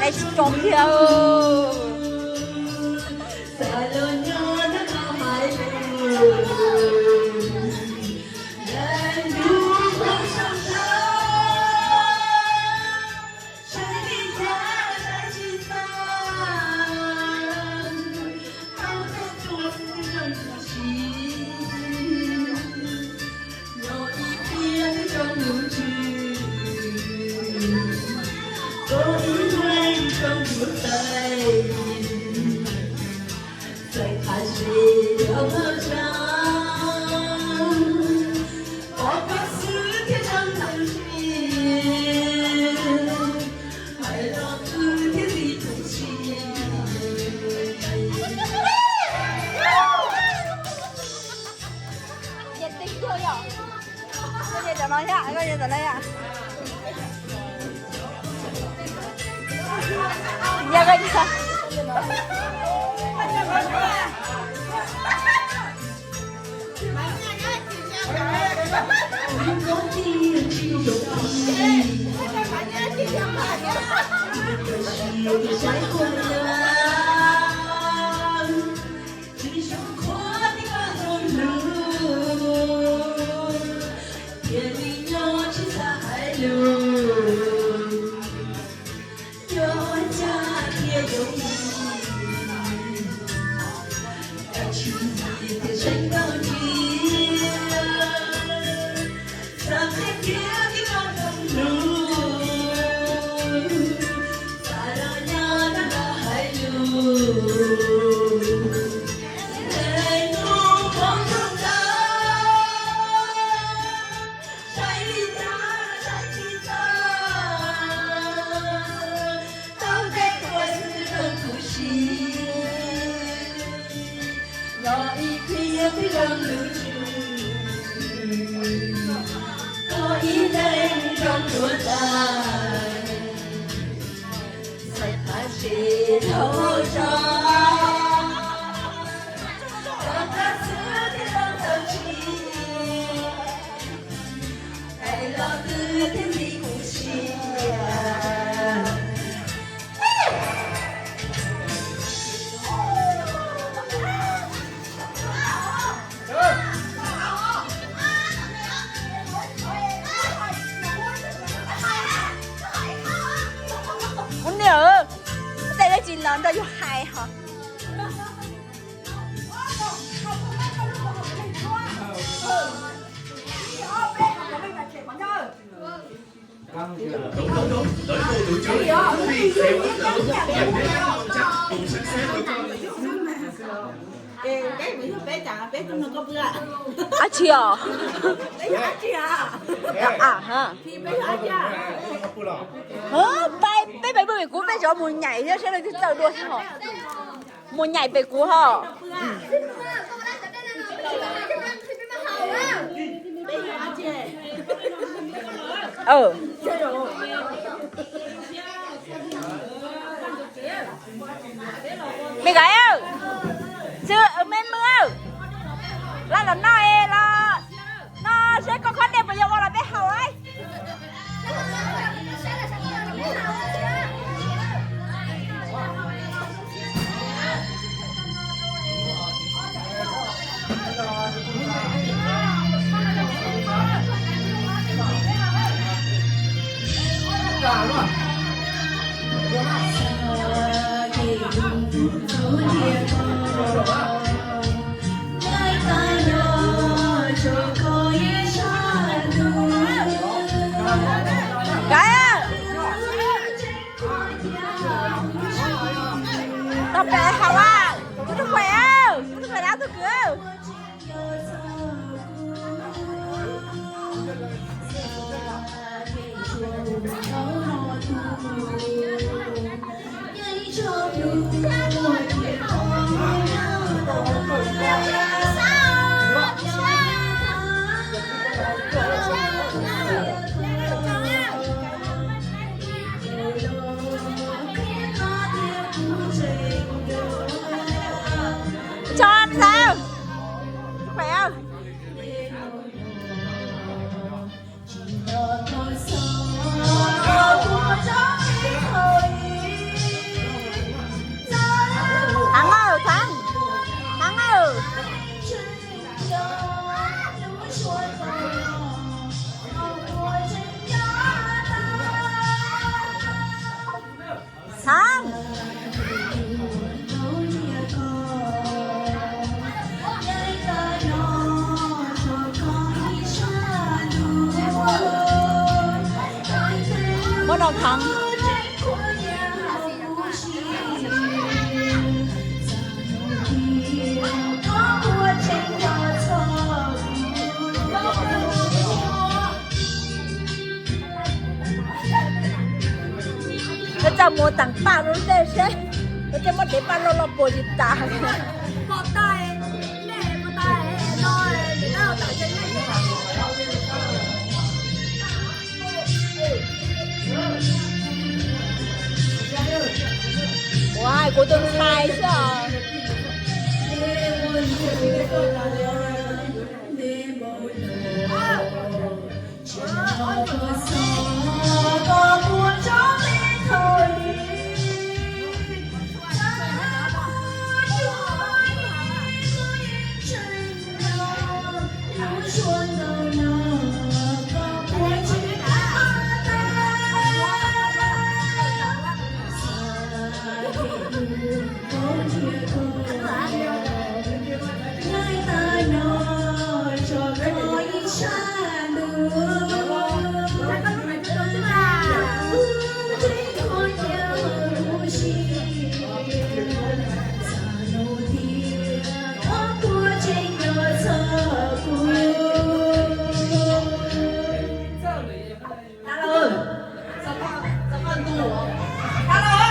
Nais tsis tso kiag. Nhiệt tình thôi nhở. Koj nyiam cov no thiab, koj nyiam cov no thiab. Nyiam koj nyiam. Ua niam, tej dab tsi los nrog yus hais hos. Ab tsi os. Peb pais pw pem kuv, peb tsuas mus nyaim thiab saib leej twg txawj dua xwb hos. Mus nyaim pem kuv hos. Me Nkais, xwb me mw, los los noj es los noj seb koj khob dej puas yog ua los peb haus lauj. Nkais, tau pem haus a, kuv tus pem, kuv tus pem dab tug kwv. Thov. Peb txaj muag tag paj lub ntej seb, peb tej muab dev paj loj loj puas tsis tas. Ua, kuv tus ntxhais xwb os.